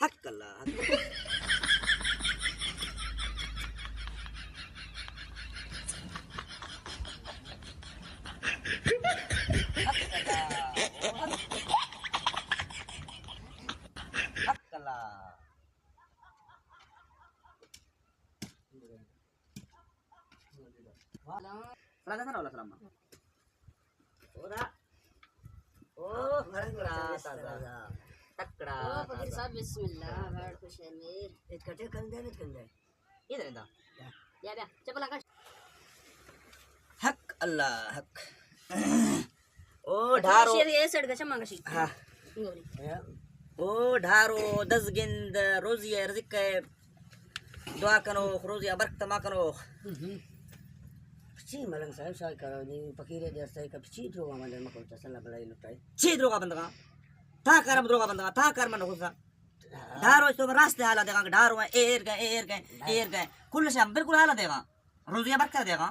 حق اللہ، حق۔ حق اللہ۔ سلام۔ سلام۔ او دا۔ او، تکڑا تازہ۔ تکڑا او، فقیر تازہ۔ صاحب، بسم اللہ، بڑ خوش ہے میر۔ ات کٹے کندے، مت کندے۔ ادھر دا۔ بیا، بیا، چپلا کش۔ حق اللہ، حق۔ او ڈھارو۔ شیر اے سڑ گچا مانگا شی۔ ہاں۔ او ڈھارو، دزگند، روزی رزق دعا کنو، روزی برکت ما کنو۔ چی ملنگ صاحب شاہ کرو نی، فقیر دستے کب چی دروغ مندے مکو تسلا بلائی لٹائی۔ چی دروغ بندگا؟ تا کرم دروغ بندگا، تا کرم نہ ہوسا۔ ڈھارو تو راست حالا دیگا، ڈھارو ایر گئے، ایر گئے، ایر گئے۔ کل شام بالکل حالا دیگا۔ روزی برکت دیگا۔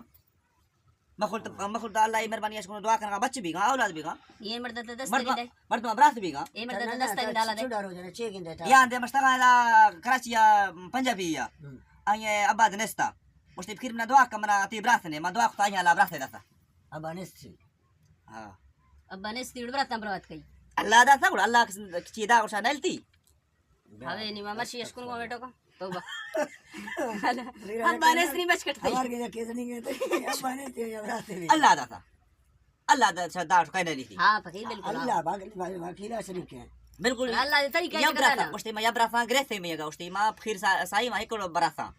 مخلوق، مخلوق دا اللہ ای مہربانی اش کنو دعا کنگا، بچ بیگا، اولاد بیگا۔ یہ مرد تو دست مردم، دے۔ مردم براس بیگا۔ یہ مرد تو دست دے ڈالا دے۔ یا دے مشتاق الا کراچی یا پنجابی یا۔ ہم۔ آئیے ابا دنستا۔ مشتی فقیر منا دعا کن، منا تی براس نے، ما دعا کتا آئیے اللہ براس دستا۔ ابا نستی۔ ہاں۔ ابا نستی، اڑ براتاں برات کئی۔ اللہ دستا، گڑا اللہ کس چی دا گڑا نلتی۔ ہاوے نی ما مرشی اشکن کو بیٹو کو۔ توبہ۔ ابا نے سری بچ کٹتے۔ ہمار کے کیس نہیں گئے تھے۔ ابا نے تیرے ابرات بھی۔ اللہ داتا۔ اللہ دا، اچھا، دا کہنے لی تھی۔ ہاں، فقیر بالکل۔ اللہ باقی، باقی، باقی لا شریک ہے۔ بالکل۔ اللہ دے طریقہ یا یہ براسا، کرنا۔ گوشتی ما یا براسا گرے سے میں گا، گوشتی ما فقیر سا-، سائی ما ایک براسا۔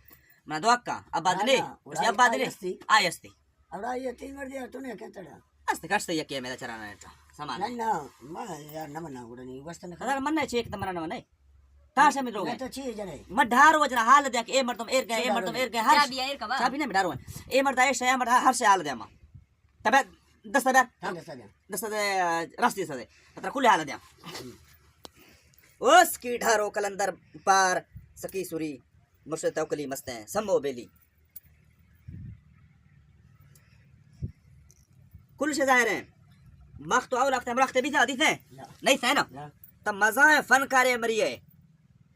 منا دعا کا، ابا دلے، گوشتی ابا دلے۔ آئے استی۔ آئے استی۔ اور آئیے تین مردی تو نے کہتا۔ است کشت یکی میرا چرانا ہے۔ سامان نہ، ہے۔ نہ، ما یار نہ منا گڑا نہیں، واسطہ نہ۔ اگر من چیک تو منا نہ منا۔ تاشا میں دروگے۔ تو چی جنے؟ ما ڈھار وجنا حال دیکھ، اے مردم ایر گئے، اے مردم ایر گئے، ہر چابی ایر کبا۔ چابی نہیں ڈھارو۔ اے مرد ایش ہے، مرد ہر سے حال دے ما۔ تبے دست دے۔ ہاں، دست دے۔ دست دے، راستی دست دے۔ ترا کل حال دے۔ اس کی ڈھارو کلندر پار سکی سوری مرشد توکلی مستیں سمو بیلی۔ کل شے ظاہر ہے۔ مخ تو اول وقت ہمراہ تے بیتا دیتے؟ نہ۔ نہیں تھے نا؟ نہ۔ تب مزہ ہے فنکارے مری ہے۔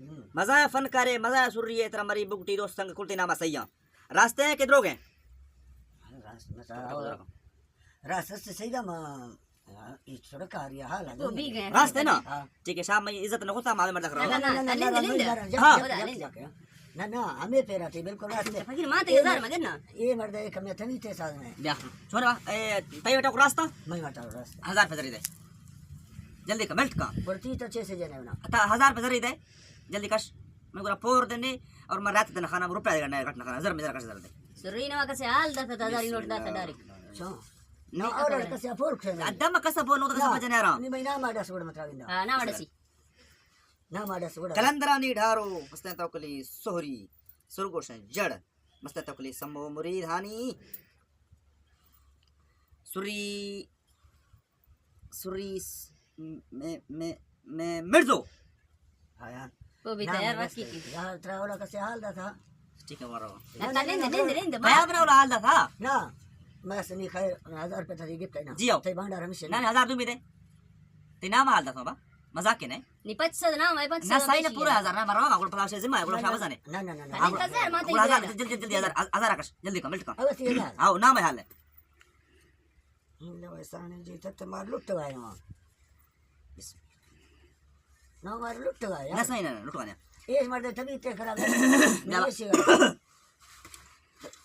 ہم۔ مزہ ہے فنکارے، مزہ ہے سری ہے، ترا مری بگٹی دوست سنگ کلتی نامہ صحیح ہے۔ راستے ہیں کہ دروگ ہیں؟ راست بتا۔ راست سے صحیح دا ما، ہاں، یہ چھوڑا کار یہ حال ہے۔ تو بھی گئے۔ راست ہے نا؟ ہاں۔ ٹھیک ہے، شام میں عزت نہ ہوتا، ہمارے مرد کرا۔ نہ، نہ، نہ، نہ، نہ، نہ، نہ، نہ، ہاں۔ جا، جا، جا۔ نہ، نہ، ہمیں پیرا تھی، بالکل راستے۔ فقیر، ماں تے ہزار مگن نا۔ یہ مرد ایک ہمیں تھنی تے ساتھ میں۔ بیا، چھوڑا، اے، تئی بیٹا کو راستہ؟ میں بیٹا کو راستہ۔ ہزار پہ دری دے۔ جلدی کا، ملٹ کا۔ پرتی تو چھ سے جنے ہونا۔ تا ہزار پہ دری دے۔ جلدی کش۔ میں گورا پور دینے اور میں رات دن خانہ روپے دیگا، نہ کٹ نہ خانہ، ہزار میں ذرا کش ہزار دے۔ سری نوا کسے حال داتا، ہزار نوٹ داتا ڈائریکٹ۔ اچھا۔ نہ، اور کسے پور کھے۔ ادم کسا پور نو کسا بجنے آرام۔ نہیں، میں نام آڈا سوڑ مت راویندا۔ ہاں، نام آڈا سی۔ نام آڈا سوڑ۔ کلندرانی ڈھارو، مستیں توکلی سہری، سرگوشیں جڑ، مستیں توکلی سمو مرید ہانی، سری، سری س-، میں، میں، میں مرزو۔ ہاں یار۔ وہ بھی نام تیار رکھی کی۔ یار، ترا اولا کسے حال دا تھا۔ ٹھیک ہے، مارو۔ نہ، نہ، نند، نند، نند، ما۔ تیار بنا اولا حال دا تھا۔ نہ، میں سنی خیر، ہزار روپے تھا، یہ گفٹ ہے نا۔ جی آؤ۔ تے بانڈار ہمیشہ نہ، نہ، ہزار دو میرے۔ تے نام حال دا تھا با۔ مذاق کے نہیں۔ نی پچ سد نام ہے، پچ سد نہ، صحیح نہ، پورا ہزار نہ، مارو، گوڑ پلا سے ذمہ ہے، گوڑ شاباز نے۔ نہ، نہ، نہ، نہ۔ گوڑ ہزار، جلدی، جلدی، جلدی، ہزار، ہزار کش، جلدی کا، ملٹ کا۔ او، سی ہزار۔ آؤ، نام ہے حال ہے۔ لو، ایسا نہیں جی، تب تو مار لٹ گئے وہاں۔ بس۔ نہ، مار لٹ گئے یار۔ نہ، صحیح نہ، نہ، لٹ گئے۔ یہ مرد طبیعت خراب ہے۔ نہ، نہ۔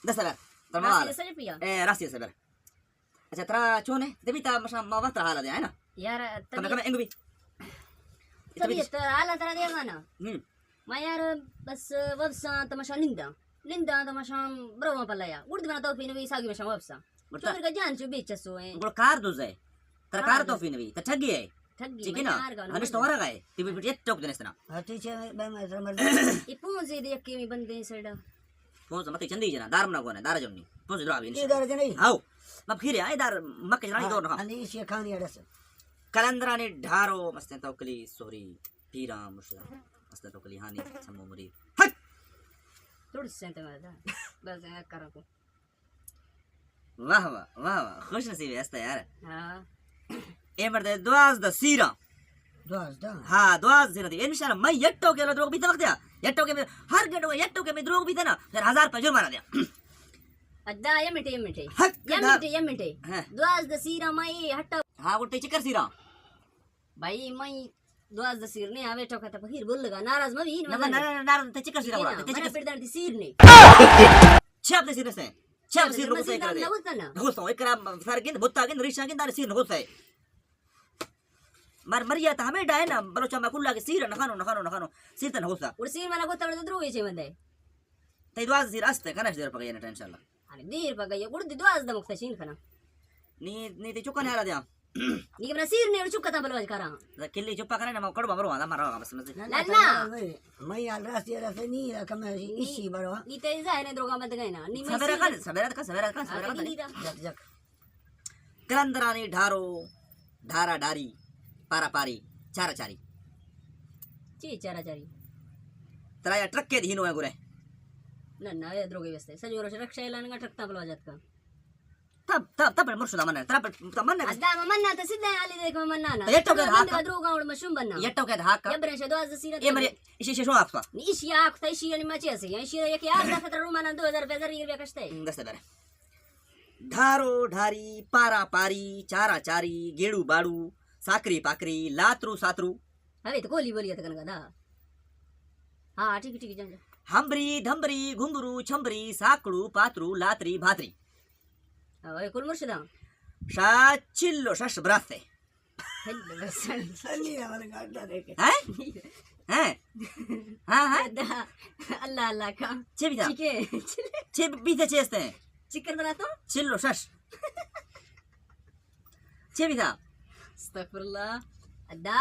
دس ہزار۔ تمام۔ راستی سے پیا۔ اے، راستی سے۔ اچھا، ترا چون ہے؟ طبیعت مشا ما وقت حال دے، ہے نا؟ یار، کم، طبیعت، کم، انگ بھی۔ طبیعت حال ترا دے مانا۔ ہم۔ ما یار بس وپساں تماشا ننداں۔ ننداں تماشا برواں پلیا۔ گڑ دمنا تو پینوی ساگی مشا وپساں۔ گڑ تا چور کا جان چو بیچسو ہیں۔ گڑ کار دوزے۔ ترا کار، کار تو دوزے۔ پینوی۔ تا ٹھگی ہے۔ ٹھگی، ٹھیک ہے نا؟ ہنش تو ورا گئے۔ تی بھی ٹوک دنس نا۔ ہاں، ٹھیک ہے، میں، میں، میں، میں۔ یہ پونزے دے یکی میں بندے سڑا۔ پونز متے چندی جنا، دار منا گونے، دار جمنی۔ پونز درا بھی یہ دار جنی؟ ہاؤ۔ مب کھیرے آئے دار مکہ جنانی دور نہ۔ ہاں، یہ شیخانی اڑس۔ کلندرانی ڈھارو مستیں توکلی سوری، پیران مشرا، مستیں توکلی ہانی، سمو مری۔ ہٹ! تھوڑی سینتے مارا۔ بس، کرا کو۔ واہ واہ، واہ واہ، خوش نصیب ہے، ہستا یار۔ ہاں۔ اے مرد دوازدہ سیراں۔ دوازدہ؟ ہاں، دوازدہ سیراں دی۔ انشاءاللہ، میں یٹو کے دروغ بیتا وقت یا۔ یٹو کے میں، ہر گھنٹو یٹو کے میں دروغ بیتا نا، پھر ہزار پہ جرمانہ دیا۔ ادا، یہ مٹے، یہ مٹے۔ حق یہ دا۔ مٹے، یہ مٹے۔ ہاں۔ دوازدہ سیراں میں ہٹا۔ ہاں، وہ تے چکر سیراں۔ بھائی، میں دوازدہ سیر نے آوے ٹوکا تا پخیر بول لگا، ناراض مہ بھی، نہ، نہ، نہ، ناراض، تے چکر سیر ٹھیک ہے بولا، نا؟ تے چکر من سیر۔ پردان تی سیر نے۔ چھ ہفتے سیر نے سے۔ چھ ہفتے سیر نہ کرے۔ نہ ہوتا نا۔ نہ ہوتا، ایک کرا سر گند، بوتا گند، ریشا گند، دار سیر نہ ہوتا ہے۔ مر، مریا تا ہمیں ڈائے نا، بلوچا ما کلا کے سیر نہ کھانو، نہ کھانو، نہ کھانو۔ سیر تا نہ ہوتا۔ اور سیر منا کو تڑ دروے چے مندے۔ تے دوازدہ سیر است، کنش دیر پگے نا، انشاءاللہ۔ ارے دیر پگے، گڑ دی دوازدہ مختصین کنا۔ نی، نی تے چکا نے حالا دیاں۔ نی کہ منا سیر نے چکا تا بلوچ کراں۔ کلی چپا کرے نا، ما کڑوا مروا، ما روا بس مزے۔ نہ، نہ۔ میں حال راست، یہ راست نہیں، کم ہے، اسی بڑوا۔ نی تے ظاہر ہے دروگا مت گئے نا۔ نی میں سبرا سیر کن، سبرا کن، سبرا کن، سبرا کن۔ جک، جک۔ قلندرانی ڈھارو، ڈھارا ڈھاری، پارا پاری، چارا چاری۔ چی چارا چاری؟ ترا یا ٹرک کے دھینو ہے گرے۔ نہ، نہ، یہ دروگے واسطے۔ سجو روش رکشہ لانگا ٹرک تا بلوا جات کا۔ تب، تب، تب مرشد من، تب، تب من۔ ادا من نہ، تو سیدھا علی دیکھ من نہ۔ تو یہ ٹوکے بند دھاکا۔ دروگا اور مشوم بننا۔ یہ ٹوکے دھاکا۔ یہ برے شے دو ہزار سیرت اے مرے، اسی شے شو آکھتا۔ نی، اسی آکھتا، اسی یعنی مچے سے۔ اسی یک یار دا خطر رومانا دو ہزار روپے زری روپے کشتے۔ دست برے۔ ڈھارو ڈھاری، پارا پاری، چارا چاری، گیڑو باڑو، ساکری پاکری، لاترو ساترو۔ اوے تو کولی بولی ات کنگا دا۔ ہاں، ٹھیک، ٹھیک، جان، جان۔ ہمبری، دھمبری، گھنگرو، چھمبری، ساکڑو، پاترو، لاتری، بھاتری۔ اوے کل مرشداں۔ شا چلو شش براتے۔ چلو بس۔ ہیں؟ ہیں؟ ہاں، ہاں۔ دا، اللہ، اللہ کا۔ چے بیتا؟ چکے۔ چے بیتا چے استے؟ چکر بنا تو؟ چلو شش۔ چے بیتا؟ استغفر اللہ۔ ادا،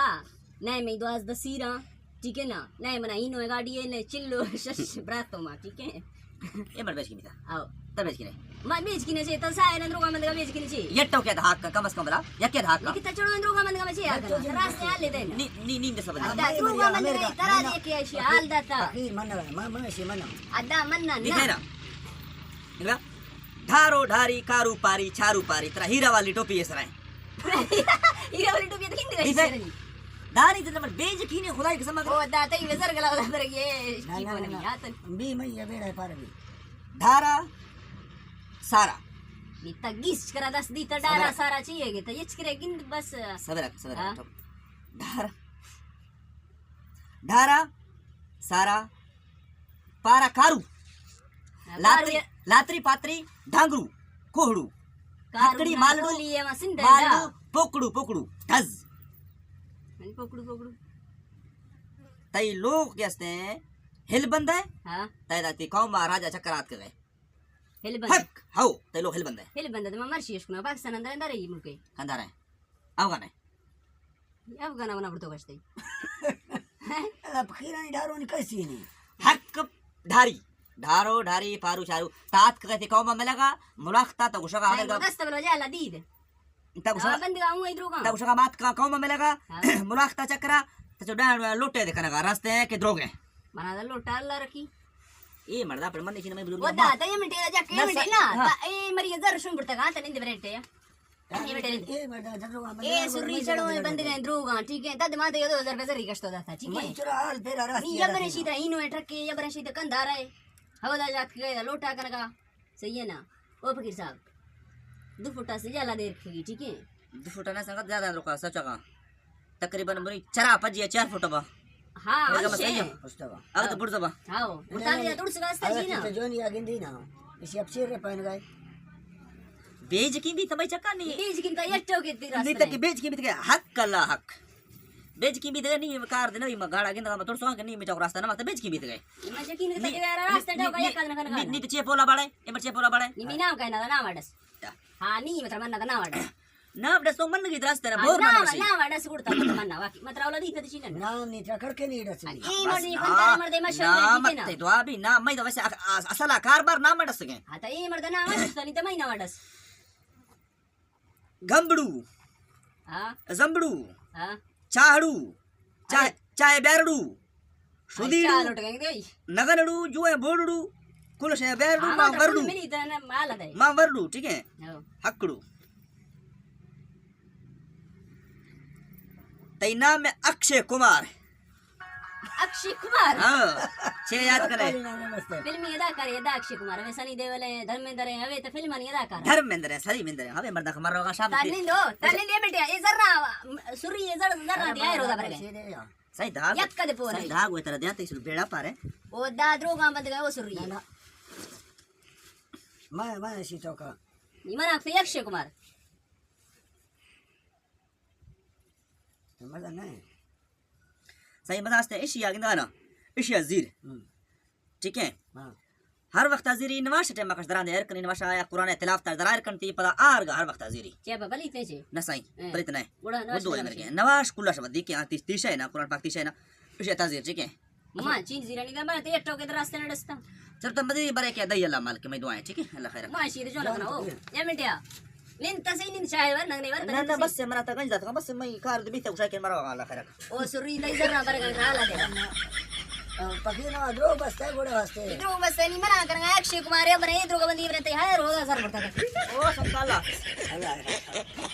نئے میں دوازدہ سیراں، ٹھیک ہے نا؟ نئے منا اینو گاڑی ہے، نئے چلو شش براتو ما، ٹھیک ہے؟ اے مر بیچ کی بیتا۔ آؤ۔ تب بیچ کی نہیں۔ ما بیچ کی نہیں چے، تل سائے نندرو کا مندگا بیچ کی نہیں چے۔ یٹو کے دھاک کا، کم از کم بلا، یک کے دھاک کا۔ لیکن تچڑو نندرو کا مندگا میں چے آکنا۔ راست حال دے نا۔ نی، نی، نی، دے سب۔ ادا، درو کا مندگا، ترا دے کے ایشی حال داتا۔ فقیر من، من، من، ایشی من۔ ادا، من نہ، نہ۔ دکھے نا۔ نگرا، ڈھارو ڈھاری، کارو پاری، چارو پاری، ترا ہیرا والی ٹوپی ہے سرائیں۔ ہیرا والی ٹوپی تو کھندی رہی دیکھے؟ سرائیں۔ دانی تے نمبر بیج کینے خدای قسم اگر۔ او دا تئی وزر گلا ولا درگے۔ نہ، نہ، نہ، نہ۔ بی میں یہ بیڑا پار بی۔ ڈھارا سارا۔ بیتا گیس کرا دست دیتا ڈارا صبر۔ سارا چاہیے گے تو یہ چکرے گند بس۔ صبر، صبر۔ ہاں۔ ڈھارا۔ ڈھارا سارا۔ پارا کارو۔ ہاں، لاتری، کارو۔ لاتری پاتری، ڈھانگرو، کوہڑو، کارو ہکڑی نا مالڑو، کولی ہے، وہاں سندھ ہے مالڑو، نا۔ پوکڑو، پوکڑو، ٹھز۔ یعنی پوکڑو، پوکڑو۔ تئی لوگ کے استے ہل بند ہے؟ ہاں۔ تئی داتی قوم راجا چکرات کے گئے۔ ہل بند۔ حق، ہاؤ، تئی لوگ ہل بند ہے۔ ہل بند ہے، تو میں مرشی اشکنا، پاکستان اندر اندر ہے یہ ملک ہے۔ اندر ہے۔ افغان ہے۔ افغان بنا بڑتو گشتے۔ اب خیرانی ڈھارو نی کسی نہیں۔ حق ڈھاری۔ ڈھارو، ڈھاری، پارو، شارو۔ تات کہتے قوم میں لگا، ملاختا تو گشگا آدر گا۔ دست بلو جالا دید۔ تا گشگا، بندگا ہوں ادروگا۔ تا گشگا مات کا قوم میں لگا، ہاں۔ ملاختا چکرا، تو جو ڈان لوٹے دکھنگا، راستے ہیں کہ دروگے۔ منا دا لوٹا اللہ رکھی۔ اے مردا پر من نشین میں بزرگ ودا، تا یہ منٹے دا جا کے نہ منٹے سا-، نا، ہاں۔ تا اے مری زر شون برتا گا، تا نند برنٹے۔ اے سری چڑو بندگیں دروگاں، ٹھیک ہے؟ تد ما تے دو ہزار روپے زری گشتو داتا، ٹھیک ہے؟ نی یا برے شیدا اینو ہے ٹرک ہے، یا برے شیدا کندھار ہے۔ ہوا دا جات کے لوٹا کنگا، صحیح ہے نا؟ او فقیر صاحب، دو فٹا سے جالا دیر کھگی، ٹھیک ہے؟ دو فٹا نہ سنگت زیادہ دروکا سچا کا۔ تقریباً بری چرا پجیا چار فٹ با۔ ہاں، میرے کا ہم مسئلہ سے۔ ہے۔ اگر تو بڑھ زبا۔ ہاؤ، مطالعہ تو اس واسطے اگر جی نا۔ تو جونی آگے دی نا، اسی اب شیر رہ پائن گئے۔ بیج کی بھی تمہیں چکا نہیں۔ بیج کی تو یہ ٹوکے تیرا نہیں تک بیج کی بھی تک حق اللہ حق۔ بیج کی بھی تک نہیں کار دینا، یہ گاڑا گندا میں ترسو کہ نہیں میں چوک راستہ نہ مت بیج کی بھی تک۔ میں یقین کرتا کہ یار راستہ ٹوکا یہ کل نہ کل نہیں۔ تو چے پولا بڑے، یہ چے پولا بڑے۔ نہیں، میں نام کہنا تھا، نام اڈس۔ ہاں، نہیں، مطلب، من نہ، نہ وڑ۔ نہ وڑ سو من گی درست ترا ہاں، بور نہ من وڑ، وسی۔ نہ وڑ سو گڑتا من نہ واقعی۔ مطلب، اولا دی تھا چینا۔ نام نہیں ترا کڑکے نہیں رسی۔ اے بس مردی نا، فنکار مردے مشہور نام ہے، ٹھیک ہے نا؟ مت تو ابھی نام میں تو ویسے اص-، اصلا کاربار نام مڈس گئے۔ ہاں، تو اے مرد نام وڑ، تو نہیں تو میں نہ وڑس۔ گمبڑو۔ ہاں۔ زمبڑو۔ ہاں۔ چاہڑو۔ چاہے، ارے۔ چاہے بیرڑو، شدیڑو، نگنڑو، جو ہے بوڑڑو، کل شے بیرڈو، ہاں، ما مطلب، ورڈو۔ ملی تو نا مال دے۔ ما ورڈو، ٹھیک ہے؟ ہاں۔ ہکڑو۔ تئی نام ہے اکشے کمار۔ اکشے کمار؟ ہاں۔ چے یاد کرے؟ فلمی اداکار، ادا اکشے کمار۔ ہمیں سنی دیول ہے، دھرمیندر ہے، ہمیں تو فلمانی اداکار۔ دھرمیندر ہے، سنی مندر ہے۔ ہمیں مردہ کمر روگا شام۔ تنندو، تنندے بیٹے، اے ذرا، سری اے ذرا، ذرا دیا ہے روزہ برگے۔ صحیح دھاگ۔ یک کدے پورے۔ صحیح دھاگ ہوئے ترا دیاں، تئی سر بیڑا پارے۔ او دا دروگاں بند گئے، او سری۔ نہ، نہ۔ میں، میں اسی تو کا۔ نی من آختے یک شے کمار۔ مزہ نہیں۔ صحیح مزہ آستے، اشی آگندہ نا۔ اشی زیر۔ ہم۔ ٹھیک ہے؟ ہاں۔ ہر وقت حاضری نماز ٹائم کش دران دے، ہر کنی نماز آیا قرآن تلاوت در ظاہر کنتی، پدا آرگا ہر وقت حاضری۔ چے بابا لیتے چے؟ نہ سائیں، ہاں۔ پلیت نہ۔ گڑا نماز وہ دو پڑھا جن کے۔ نماز کلا شبد دی کہ آتی تیشا ہے نا، قرآن پاک تیشا ہے نا، اسے تاثیر چے کے؟ ماں چین زیرانی دا، میں تو ایک ٹوکے در راستے نہ ڈستا۔ چل تو مدی برے کے دئی اللہ مالک میں دعائیں، ٹھیک ہے؟ اللہ خیر۔ ماں شیر جو نہ بناؤ۔ یا مٹیا۔ نین تسی نین چاہے ور، ننگنے ور، نہ، نہ، تسی۔ بس منا تا گنج داتگا، بس میں کار دبی تے گوشا کے مرا اللہ خیر۔ او سری دئی زرا برگا ڈالا دے۔ پکی نہ، دروگ بستے گوڑے واسطے۔ دروگ بستے نہیں، منا کرنا، اکشے کمار ہے، منا یہ دروگ بندی برے تے، ہر ہوگا سر برتا۔ او سنتا اللہ۔ اللہ۔